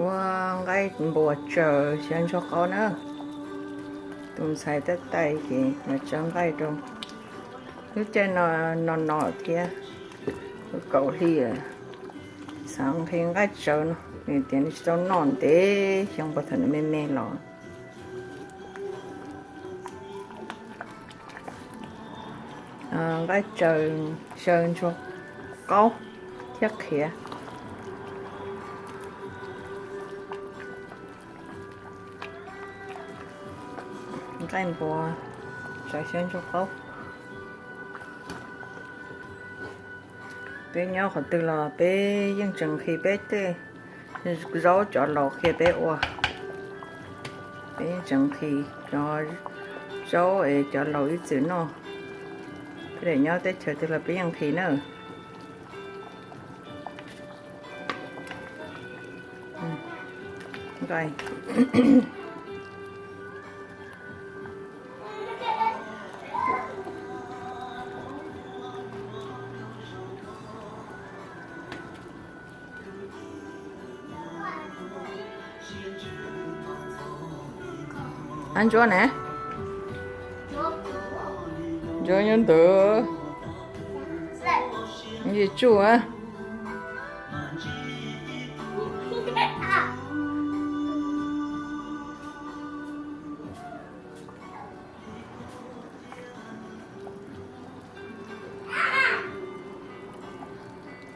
Ua nqaij npua tsaws xyaw ntsuag qaub na. Tus ntxhais tab tais ces yuav tsaws nqaij rau. Lub caij no no no thiab, kaum hli, xav nqhis nqaij tsaws no, nws tias nws tsis tau noj ntev xyoo, puag thaum nws me me los. Nqaij tsaws xyaw ntsuag qaub thiab qhiav. Nqaij npua tsaws xyaw ntsuag qaub. Peb nyob qhov twg los peb yeej tseem nqhis peb tej zaub cov laus qhia peb ua. Peb yeej tseem nqhis cov zaub es cov laus ib txwm noj. Peb daim nyob teb chaws twg los peb yeej nqhis na. Ab ntsuab ne, ntsuab nyob ntawd, yim tsuj a.